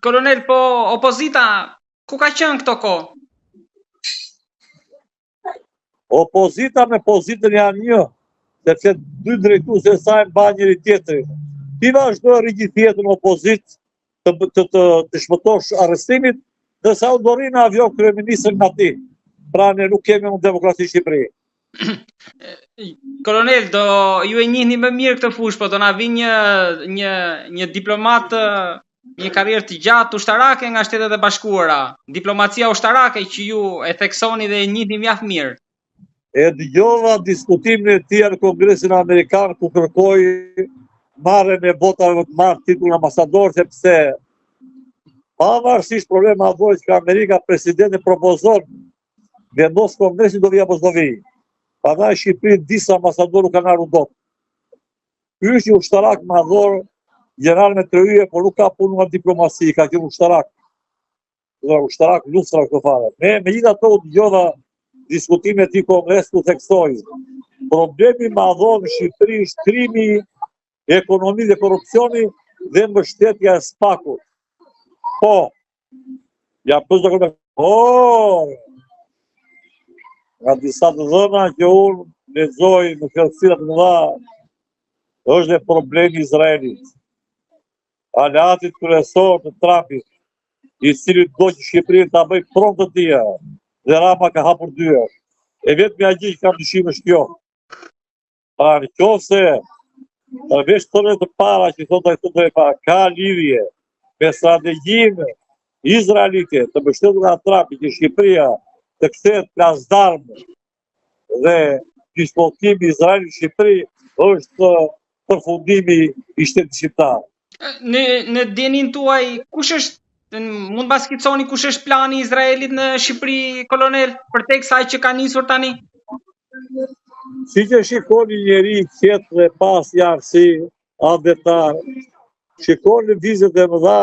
Kolonel, po opozita ku ka qenë këto kohë? Opozita me pozitën janë një, sepse dy drejtuesit e saj mbajnë njëri tjetrin. Ti vazhdo rri gjithë jetën në opozitë të, të, të, të shpëtosh arrestimit, ndërsa unë do rri në avion kryeministër nga ti. Pra ne nuk kemi më demokraci në Shqipëri. Kolonel, do ju e njihni më mirë këtë fushë, po do na vijë një një një diplomat një karrierë të gjatë ushtarake nga Shtetet e Bashkuara, diplomacia ushtarake që ju e theksoni dhe e njihni mjaft mirë. E dëgjova diskutimin e tij në Kongresin Amerikan ku kërkoi marrjen e votave për të marrë titullin ambasador sepse pavarësisht problemeve madhore që ka Amerika, presidenti propozon vendos Kongresi do vijë apo s'do vijë. Prandaj në Shqipëri disa ambasadorë nuk kanë ardhur dot. Ky është një ushtarak madhor, gjeneral me tre yje, por nuk ka punuar diplomaci, ka qenë ushtarak. Dhe ushtarak luftra këto fare. Me, megjithatë u dëgjova diskutimin e tij në Kongres ku theksoi. Problemi madhor në Shqipëri është krimi ekonomik dhe korrupsioni dhe mbështetja e SPAK-ut. Po, Ja, për zë kërë por, nga disa të dhëna që unë lexoj në thellësira të mëdha, është dhe problemi i Izraelit. Aleatit kryesor të Trumpit, i cili do që Shqipërinë ta bëjë pronë të tij, dhe Rama ka hapur dyert. E vetmja gjë që kam dyshim është kjo. Pra në qoftë se përveç thënieve të para që thotë ai thotë e para, ka lidhje me strategjinë izraelite të mbështetur nga Trumpi që Shqipëria të kthehet plasdarm dhe dislokimi i Izraelit në Shqipëri është përfundimi i shtetit shqiptar. Në në dijeninë tuaj, kush është mund të ma skiconi kush është plani i Izraelit në Shqipëri, kolonel, përtej kësaj që ka nisur tani? Siç e shikoni njeri i qetë dhe pa asnjë arsi, atdhetar, shikon lëvizjet e mëdha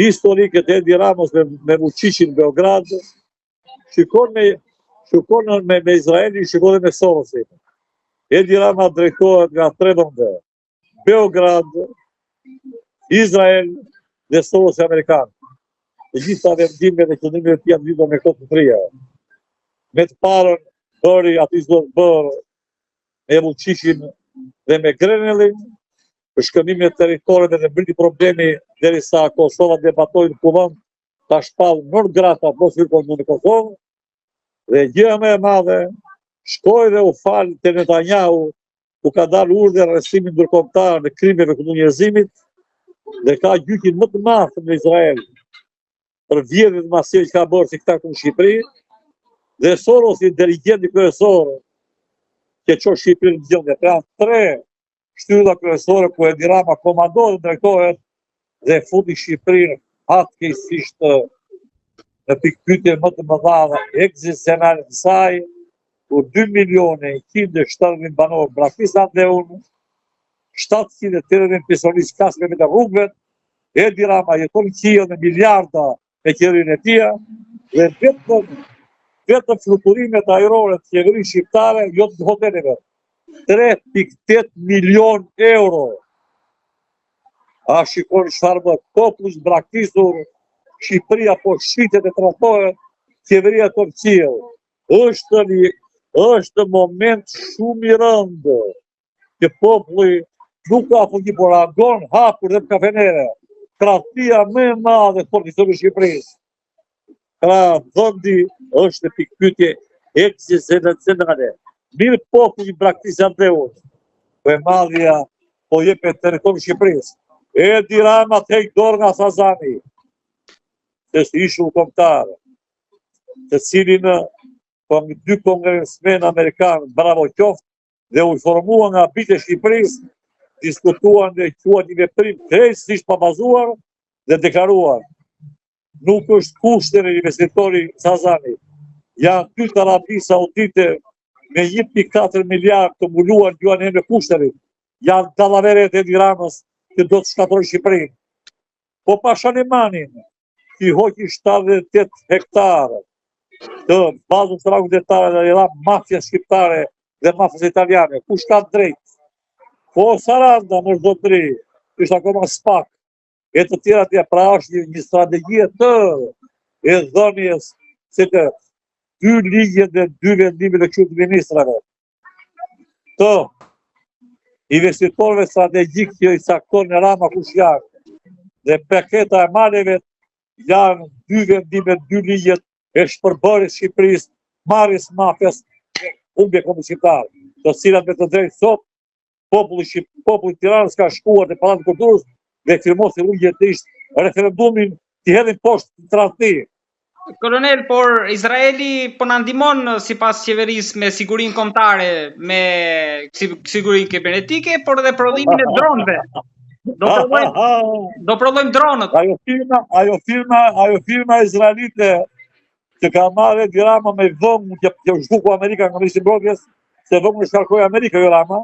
historike të Edi Ramës me, me Vučićin në Beograd, shikon me, shikon me, me Izraelin, shikon dhe me Sorosin. Edi Rama drejtohet nga tre vende, Beograd, Izrael dhe Sorosi amerikan. Të gjitha vendimet dhe qëndrimet e tij janë lidhur me këto të tria. Me të parën bëri atë që duhet bërë me Vučićin dhe me Grenellin, për shkëmbimin e territoreve dhe mbriti problemi derisa Kosova debatoi në kuvend ta shpallë non grata mos hyjë në Kosovë dhe gjëja më e madhe shkoi dhe u fal te Netanyahu ku ka dalë urdhër arrestimi ndërkombëtar në krimeve kundër njerëzimit dhe ka gjyqin më të madh në Izrael për vjedhjet masive që ka bërë si këta këtu në Shqipëri dhe Sorosi dirigjenti kryesor që çon Shqipërinë në gjendje. Pra tre shtylla kryesore ku Edi Rama komandohet dhe drejtohet dhe futi Shqipërinë fatkeqësisht në pikëpyetje më të mëdha dhe ekzistenciale të saj, ku 2 milione 170 banorë braktisën atdheun, 780 pensionistë flasin me vete rrugëve, Edi Rama jeton në qiell me miliarda me qeverinë e tij, dhe vetëm vetëm fluturimet ajrore të qeverisë shqiptare, jo të hoteleve, 3.8 milion euro. A shikoni çfarë bëhet, populli është braktisur, Shqipëria po shitet e tradhtohet, qeveria jeton në qiell. Është një, është moment shumë i rëndë që populli nuk ka fuqi, por reagon hapur dhe në kafenere. Tradhtia më e madhe në historinë e Shqipërisë. Pra, vendi është në pikëpyetje ekzistenciale. Mirë populli braktis atdheun, po e madhja po jepet territori i Shqipërisë. Edi Rama të heqë dorë nga Sazani, që është ishull kombëtar, të cilin po dy kongresmenë amerikanë, bravo qoftë, dhe u informua nga bijtë e Shqipërisë, diskutuan dhe quajtën një veprim krejtësisht të pabazuar dhe deklaruan. Nuk është Kushner investitori Sazani. Janë dy të Arabisë Saudite me 1.4 miliard të mbuluar gjuan e me Kushnerin. Janë dallaveret e Edi Ramës që do të shkatërrojnë Shqipërinë. Po Pashalimanin, i hoqi 78 hektarë të bazës ushtarake detare dhe i dha mafias shqiptare dhe mafias italiane. Kush ka drejt? Po Saranda, mor zotëri, është akoma SPAK. e të tjera të tjera, pra është një, një strategji e tërë e dhënies se të dy ligjet dhe dy vendimet e Këshillit të Ministrave të investitorëve strategjikë që i cakton Rama kush janë dhe paketa e maleve janë dy vendimet, dy ligjet e shpërbërjes Shqipërisë, marrjes mafias, humbje kombit shqiptar, të cilat me të drejtë sot populli shqip, populli i Tiranës ka shkuar te Pallati i Kulturës dhe firmosi urgjentisht referendumin t'i hedhim poshtë tradhti. Kolonel, por Izraeli po na ndihmon sipas qeverisë me sigurinë kombëtare, me sigurinë kibernetike, por edhe prodhimin e dronëve. Do prodhojmë do prodhojmë dronët. Ajo firma, ajo firma, ajo firma izraelite që ka marrë Edi Rama me Vëngun që, që zhduku Amerika nga ministri i mbrojtjes, se Vëngun e shkarkoi Amerika, jo Rama.